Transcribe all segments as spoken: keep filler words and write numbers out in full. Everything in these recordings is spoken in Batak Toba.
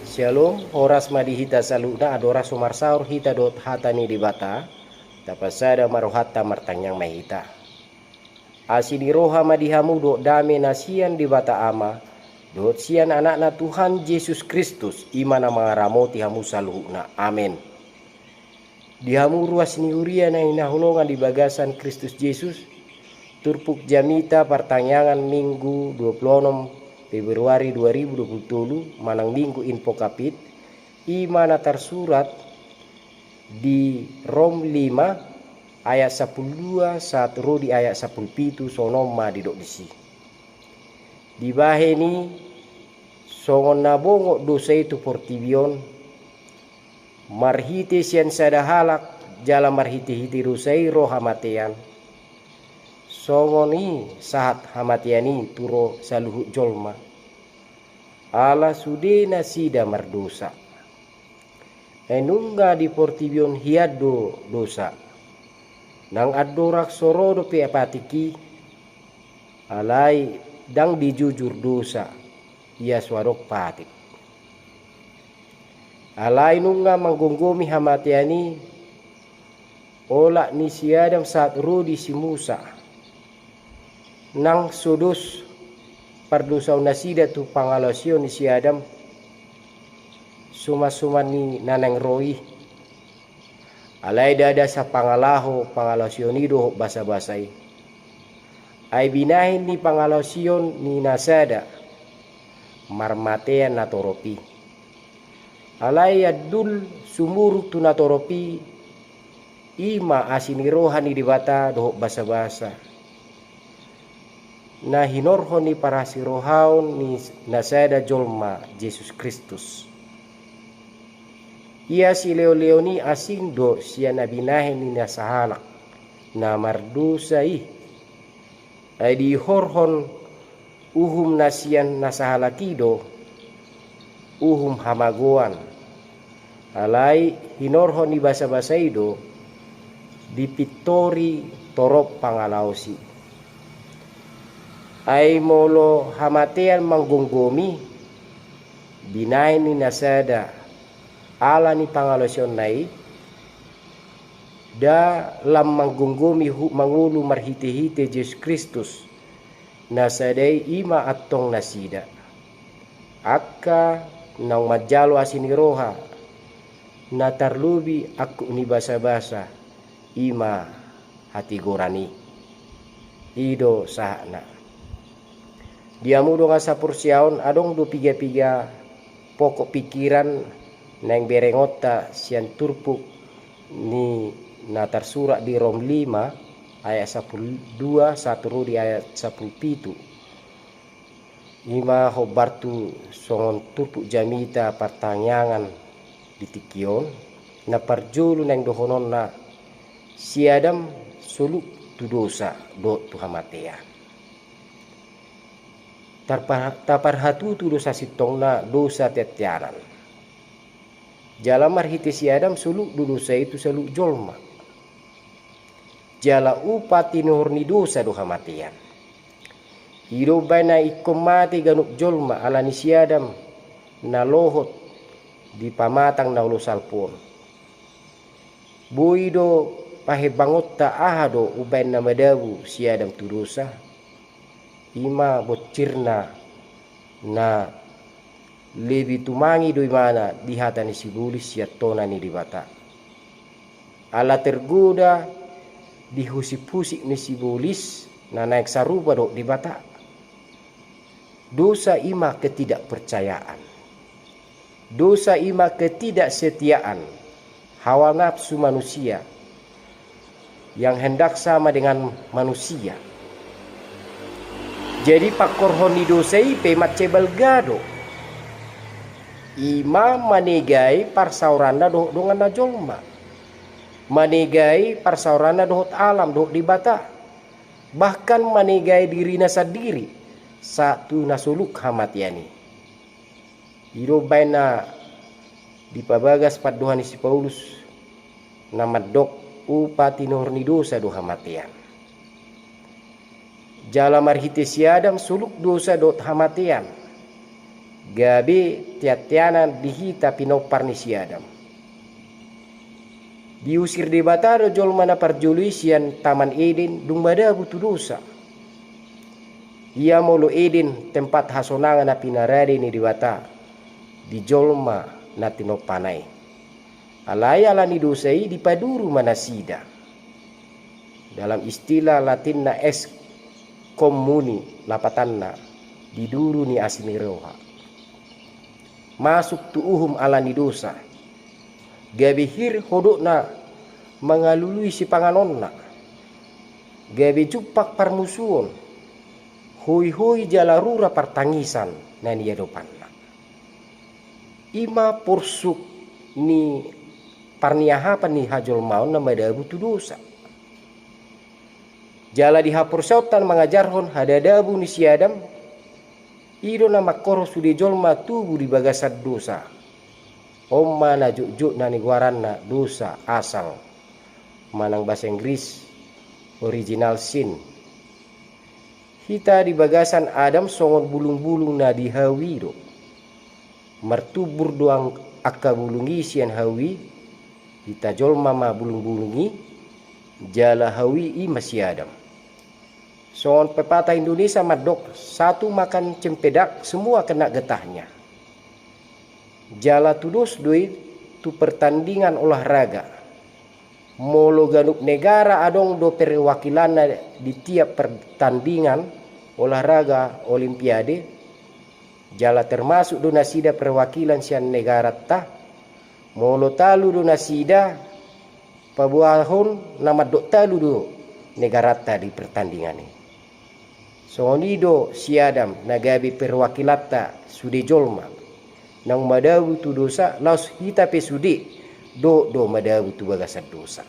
Syalom, horas ma di hita saluhutna. Andorang so marsaor hita dohot hata ni Debata, tapasada ma rohanta, martangiang ma hita. Asi ni roha ma di hamu dohot dame na sian Debata Ama dohot sian Anakna Tuhan Jesus Kristus, i ma na mangaramoti hamu saluhutna. Amen. Di hamu ruas ni huria na hinaholongan di bagasan Kristus Jesus, turpuk jamita partangiangan Minggu dua puluh enam Februari dua ribu dua puluh tolu, manang Minggu Invocavit, i ma na tarsurat di Rom lima ayat sampulu dua sahat ro di ayat sampulu pitu, songon on ma didok disi. Dibahen i, songon na bongot dosa i tu portibi on, marhite sian sada halak, jala marhitehite dosa i ro hamatean, songon i sahat hamatean i tu ro saluhut jolma, ala sude nasida mardosa. Ai nunga di portibi on hian do dosa. Nang andorang so ro dope patik i, alai ndang dijujur dosa, ia so adong patik. Alai nunga manggomgomi hamatean i olat ni si Adam sahat ro di si Musa. Nang so dos pardosaon nasida tu pangalaosion ni si Adam, suman-suman ni na naeng ro i. Alai ndada sapangalaho pangalaosion i dohot basabasa i. Ai binahen ni pangalaosion ni na sada, marmatean natorop i. Alai andul sumurung tu natorop i, i ma asi ni roha ni Debata dohot basabasa na hinorhon ni parasirohaon ni na sada jolma, Jesus Kristus. Ia sileonleon i asing do sian na binahen ni na sahalak na mardosa i. Ai diihorhon uhum na sian na sahalak i do uhum hamagoan. Alai hinorhon ni basabasa i do dipintori torop pangalaosi. Ai molo hamatean manggomgomi binahen ni na sada ala ni pangalaosionna i, nda lam manggomgomi huhut mangolu marhitehite Jesus Kristus, na sada i, i ma antong nasida. Angka naung manjalo asi ni roha, na tarlobi angkup ni basabasa, i ma hatigoran i. I do sahatna. Di hamu dongan saporseaon, adong do piga-piga pokok pikiran naeng berengonta sian turpuk ni na tarsurat di Rom lima ayat sampulu dua sahat ro di ayat sampulu pitu. I ma hombar tu songon turpuk jamita partangiangan di tingki on. Na parjolo naeng dohononna, si Adam soluk tu dosa dohot tu hamatean. Tarpa-, taparhatutu do sasintongna dosa teanteanan. Jala marhite si Adam soluk do dosa i tu saluhut jolma. Jala upa tinuhor ni dosa do hamatean. I do umbaen na ingkon mate ganup jolma ala ni si Adam na lohot di pamatang na olo salpu on. Boi do pahembangonta aha do umbaen na madabu si Adam tu dosa? I ma bonsirna na lebih tumangi do ibana di hata ni sibolis sian tona ni Debata. Ala tergoda di husip-husip ni sibolis na naeng sarupa dohot Debata. Dosa i ma ketidakpercayaan. Dosa i ma ketidaksetiaan hawa nafsu manusia yang hendak sama dengan manusia. Jadi, pangkorhon ni dosa i pe mansai balga do. I ma manegai parsaoranna dohot donganna jolma. Manegai parsaoranna dohot alam, dohot Debata. Bahkan manegai dirina sandiri, sahat tu na soluk hamatean i. I do umbaen na dipabagas pandohan ni si Paulus na mandok upa tinuhor ni dosa do hamatean. Jala marhite si Adam soluk dosa dohot hamatean. gabe teanteanan di hita pinompar ni si Adam. Diusir Debata do jolma na parjolo i sian Taman Eden dung madabu tu dosa. Ia molo Eden tempat hasonangan na pinarade ni Debata di jolma na tinompana i. Alai ala ni dosa i dipaduru ma nasida. Dalam istilah Latinna ex communia, lapatanna diduru ni asi ni roha. Masuk tu uhum ala ni dosa. Gabe hir hodokna mangalului sipanganonna. Gabe jumpang parmusuon. Hoihoi jala rura partangisan na niadopanna. I ma porsuk ni parniahapan ni hajolmaon na madabu tu dosa. Jala di haporseaonta mangajarhon hadadabu ni si Adam, i do na mangkorhon sude jolma tubu di bagasan dosa. On ma na jotjot na nigoaranna dosa asal. Manang bahasa Inggris, original sin. Hita di bagasan Adam songon bulungbulung na di hau i do. Martumbur do ang-, angka bulung i sian hau i, hita jolma ma bulungbulung i, jala hau i i ma si Adam. Songon pepatah Indonesia mandok, satu makan cempedak, semua kena getahnya. Jala tudos do i tu pertandingan olahraga. Molo ganup negara adong do perwakilanna di tiap pertandingan olahraga olimpiade, jala termasuk do nasida perwakilan sian negaranta, molo talu do nasida, paboahon na mandok talu do negaranta di pertandingan i. Songon i do si Adam na gabe perwakilanta sude jolma naung madabu tu dosa, laos hita pe sude dohot do madabu tu bagasan dosa.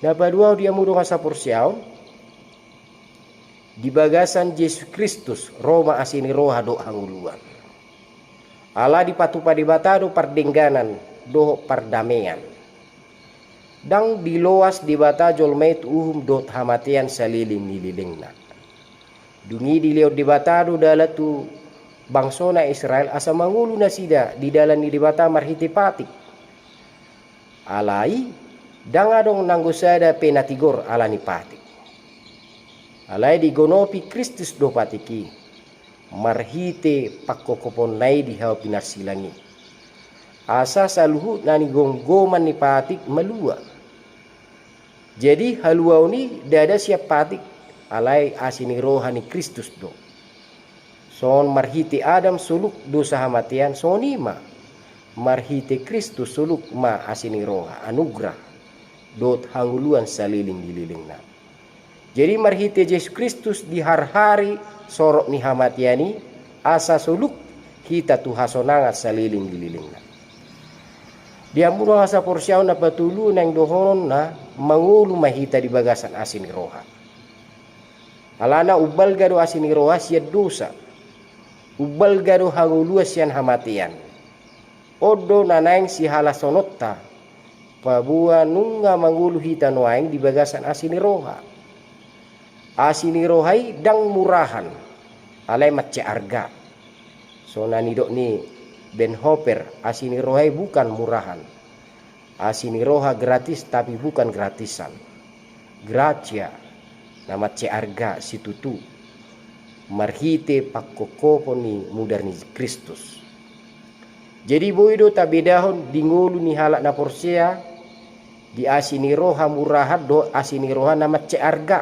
Na paduahon di hamu dongan saporseaon, di bagasan Jesus Kristus ro ma asi ni roha dohot hangoluan. Ala dipatupa Debata do pardengganan dohot pardamean. Ndang diloas Debata jolma i tu uhum dohot hamatean saleleng ni lelengna. Dung i dilehon Debata do dalan tu bangsona Israel asa mangolu nasida di dalan ni Debata marhite patik. Alai, ndang adong nanggo sada pe na tigor ala ni patik. Alai digonopi Kristus do patik i, marhite pangkopkoponna i di hau pinarsilang i. Asa saluhut na nigomgoman ni patik malua. Jadi haluaon i ndada sian patik, alai asi ni roha ni Kristus do. Songon marhite Adam soluk dosa hamatean, songon i ma marhite Kristus soluk ma asi ni roha, anugrah, dohot hangoluan saleleng ni lelengna. Jadi marhite Jesus Kristus diharhari sorok ni hamatean i, asa soluk hita tu hasonangan saleleng ni lelengna. Di hamu dongan saporseaon, na patolu naeng dohononna, mangolu ma hita di bagasan asi ni roha. Alana umbalga do asi ni roha sian dosa. Umbalga do hangoluan sian hamatean. On do na naeng sihalashononta, paboa nunga mangolu hita nuaeng di bagasan asi ni roha. Asi ni roha i ndang murahan, alai mansai arga. Songon na nidok ni Bonhoeffer, asi ni roha i bukan murahan. Asi ni roha gratis, tapi bukan gratisan. Gratia, na mansai arga situtu. Marhite pangkopkopon ni mudar ni Kristus. Jadi boi do tabedahon di ngolu ni halak na porsea, di asi ni roha murahan dohot asi ni roha na mansai arga.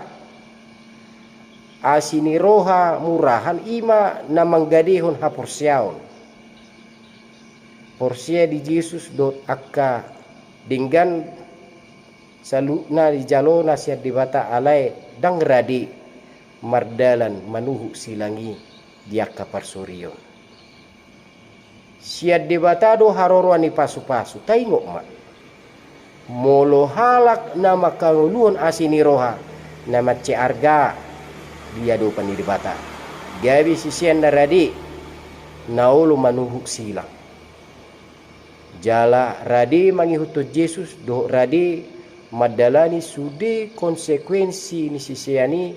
Asi ni roha murahan i ma na manggadehon haporseaon. Porsea di Jesus dohot angka denggan saluhutna dijalona sian Debata, alai ndang rade mardalan manuhuk silang i di angka parsorion. Sian Debata do haroroan ni pasupasu, taingot ma. Molo halak na mangkangoluhon asi ni roha, na mansai arga di adopan ni Debata. Gabe sisean na rade, na olo manuhuk silang. Jala rade mangihuthon Jesus, dohot rade mandalani sude konsekuensi ni sisean i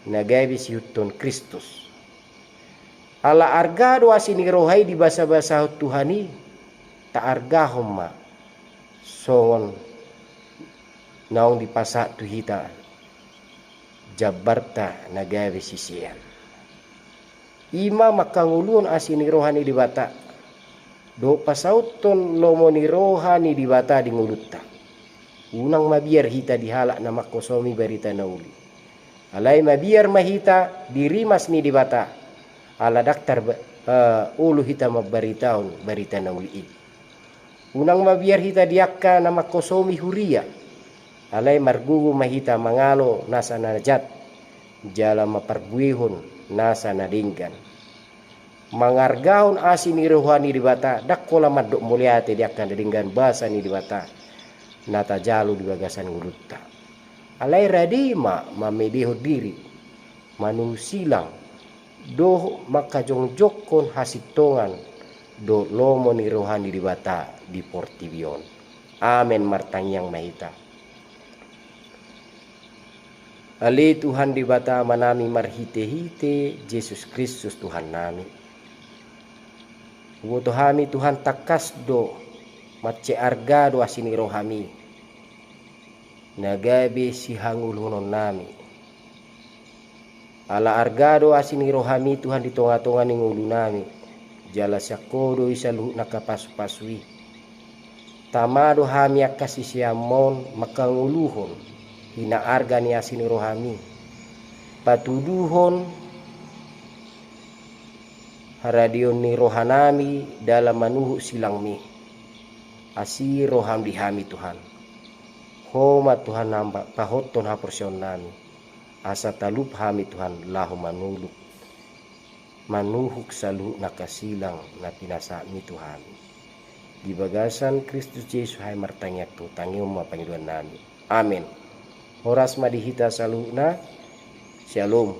na gabe siihuthon Kristus. Ala arga do asi ni roha i dibasabasahon Tuhan i, taargahon ma songon naung dipasahat tu hita jambarta na gabe sisean. I ma mangkangoluhon asi ni roha ni Debata dohot pasauthon lomo ni roha ni Debata di ngolunta. Unang mabiar hita di halak na mangkosomi barita na uli. Alai mabiar ma hita di rimas ni Debata, ala ndang tar, eh, olo hita mambaritahon barita na uli i. Unang mabiar hita di angka na mangkosomi huria, alai margogo ma hita mangalo nasa na jat jala mamparbuehon nasa na denggan. Mangargahon asi ni roha ni Debata ndang holan mandok mauliate di angka na denggan basa ni Debata na tajalo di bagasan ngolunta. Alai rade ma mamedehon diri, manuhuk silang, dohot mangkajongjongkon hasintongan dohot lomo ni roha ni Debata di portibi on. Amen. Martangiang ma hita. Ale Tuhan Debata Amanami marhitehite Jesus Kristus Tuhannami. Huboto hami Tuhan tangkas do mansai arga do asi ni rohami na gabe sihangoluhononnami. Ala arga do asi ni rohami Tuhan di tongatonga ni ngolunami, jala sian Ho do i saluhut na angka pasupasu i. Tama do hami angka siseanmon mangkangoluhon hinaarga ni asi ni rohami, patuduhon haradeon ni rohanami dalan manuhuk silangmi. Asi roham di hami Tuhan. Ho ma Tuhan na pahothon haporseaonnami, asa talup hami Tuhan laho manuluk, manuhuk saluhut na angka silang na pinasahatmi tu hami. Di bagasan Kristus Jesus hami martangiang, tangihon ma pangidoannami. Amen. Horas ma di hita saluhutna. Syalom.